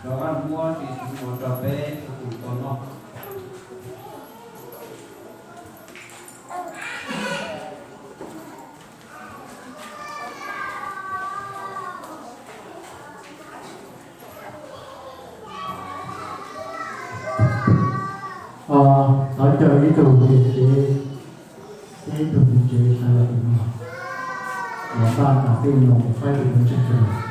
Rov qab muab ris txuv mov rau peb ua tus tau noj. Thov caw ib tug niam tsev, ib tug niam tsev sawv los tus no, los npaj kom peb no faib tus ntseeg sawv daws.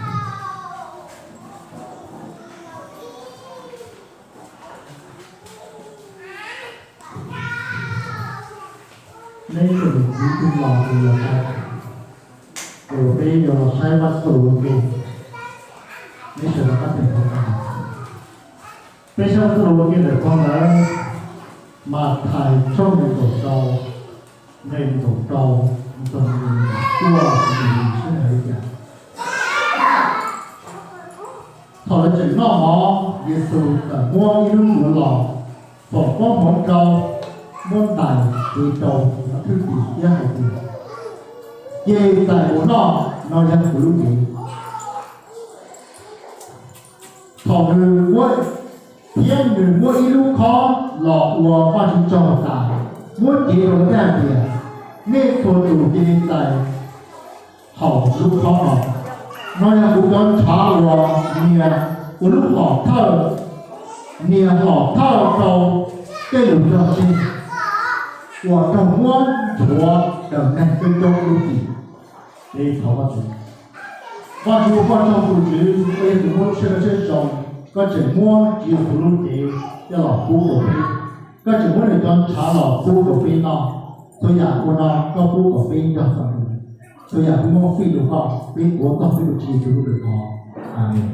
Neb sawv daws kwv tij los tus los tau, es peb yuav los saib Vaj Ntxwg Lus ua ke. Neb sawv daws koj tes hauv qab. Peb saib Vaj Ntxwg Lus ua ke ntawm qhov ntawd, Mathais tshooj nees nkaum rau, nqe nees nkaum rau txog nqe nees nkaum cuaj, nqe nees nkaum cuaj hais li cas. Thaum lawv tseem noj mov, Yexus txawm muab ib lub ncuav los, foom koob hmoov rau, muab ntais, txwv rau cov thwj tim thiab hais tias, Ces txais mus noj, no yog kuv lub cev. Thaum nws muab, thiab nws muab ib lub khob los ua Vajtswv tsaug tas, muab cev rau lawv thiab hais tias, Nej txhua tus cia li txais haus lub khob no. No yog kuv cov ntshav uas nias ua lub hom thawj, nias hom thawj rau tej lus cog tseg uas raug muab nchuav daws neeg coob coob lub txim. Thov Vajtswv, Vajtswv ua koj tsaug tus Tswv, koj yog tus muaj lub siab dawb siab zoo, koj tseem muab Tswv Yexus lub cev coj los pub rau peb, koj tseem muab nws cov ntshav los pub rau peb noj. Txhua yam ua no koj pub kom peb nco txog nws. Txhua yam peb muab fij rau koj, peb tuav txog peb tus Tswv Yexus lub npe thov. Amees.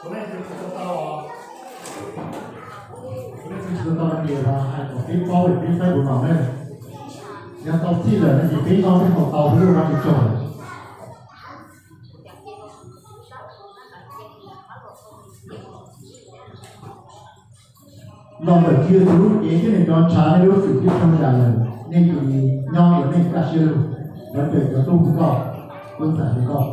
Kuv leej twg tsis tau tau, kuv leej twg tsis tau tau no ces hais kom peb paub es peb saib kuv no ne. Yog tau txhij lawm no ces peb noj peb haus tau peb lub no ces tsaug lawm. Los ntawm Tswv Yexus lub cev thiab nws cov ntshav nej lub xwm txheej tsaug zam lawm. Nej cia li nyob kom nej kaj siab lug, lawv pem cov tub hu koj, lub ntxhais hu koj.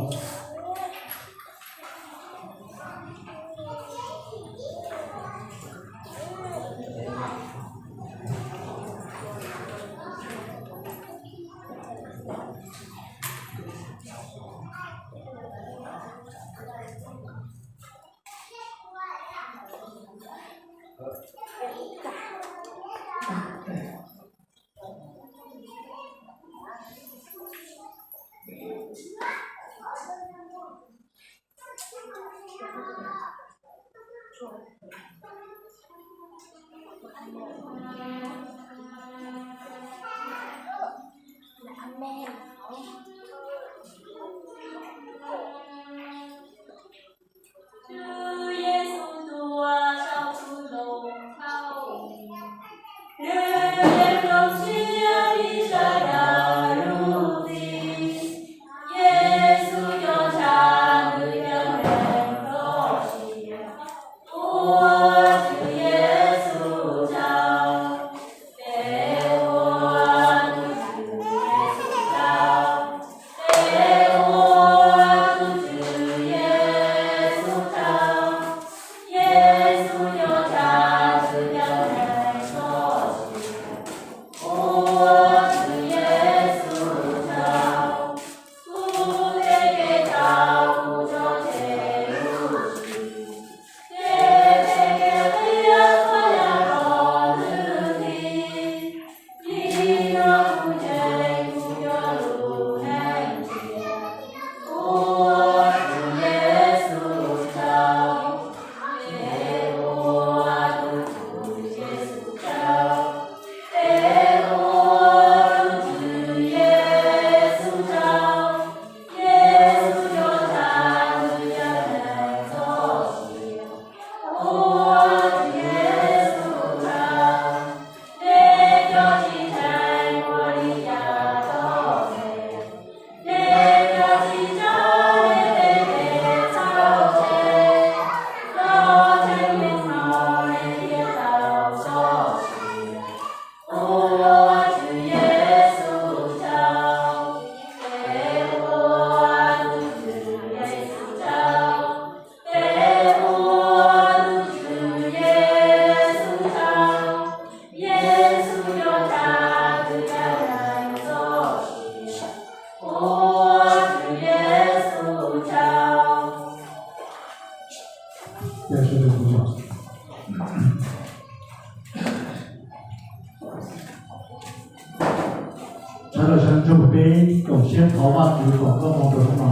Sawv daws sawv ntsug peb koom siab thov Vajtswv kom koj mus rau hnub no.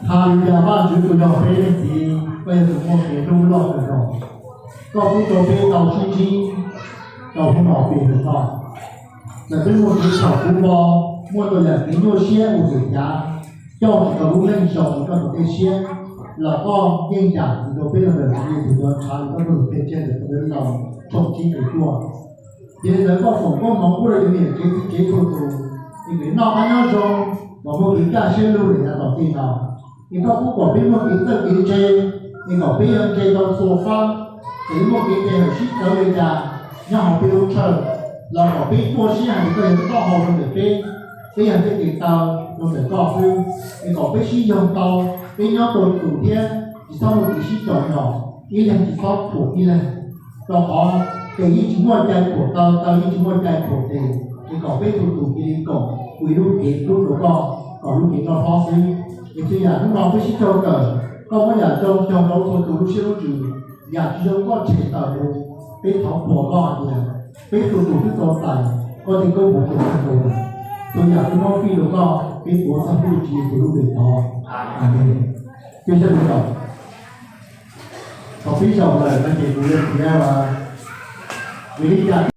Hallelujah, Vajtswv tus yog peb leej txiv, koj yog tus muaj kev hlub loj kawg nkaus. Koj pub rau peb tau sib ntsib rau hnub no peb hlub koj. Txawm peb muaj kev txhaum kub mob, muaj txhua yam kev nyuaj siab ua kev cav, coj tsis tau lub neej zoo rau koj tus kheej siab, los koj yeej yam txwv rau peb los ntawm Tswv Yexus yuav ntshav li koj tus kheej tsiaj ntawm Pawg Ntawv Lauj tshooj tsib nqe cuaj. Ces li ntawd koj foom koob hmoov pub rau cov niam tsev txiv tsev txhua tus, es kev noj qab nyob zoo, kom muaj kev kaj siab lug li yav tom ntej no. Es koj pub kom peb muaj kev txawj kev ntse, es kom peb yuav ntse tau txhua fab, txawm yuav muaj kev pe hawm sib txawv li cas nyob hauv peb lub tshawj, los kom peb tuaj sib hais tias koj yog tus taub hau rau ntawm peb, peb yog tej tes taw rau ntawm koj xwb. Es kom peb sib yoog tau, peb nyob rau tus thiab tsis txhob muaj kev sib cov nyom, ib leeg tsis txhob thuam ib leeg. Rau qhov tes yeej tsis muaj cai thuam taw, taw yeej tsis muaj cai thuam tes, es kom peb txhua tus cia li koom ua ib lub cev hlub rau koj kom lub cev noj hlob xwb. Es txhua yam hnub no peb sib raug kawm, koj muab yam zoo xyoo rau txhua tus lub siab lub ntsws, yam tsis zoo koj tshem tawm mus. Peb thov qhuas koj hais tias peb txhua tus twb tau txais koj tej koob hmoov txaus ntshai. Txhua yam peb muab fij rau koj, peb tuav txog Tswv Yexus lub npe thov. Amees. Peb sib raug kawm, thaum pib zaum lawm no ces kuv yuav piav vim li cas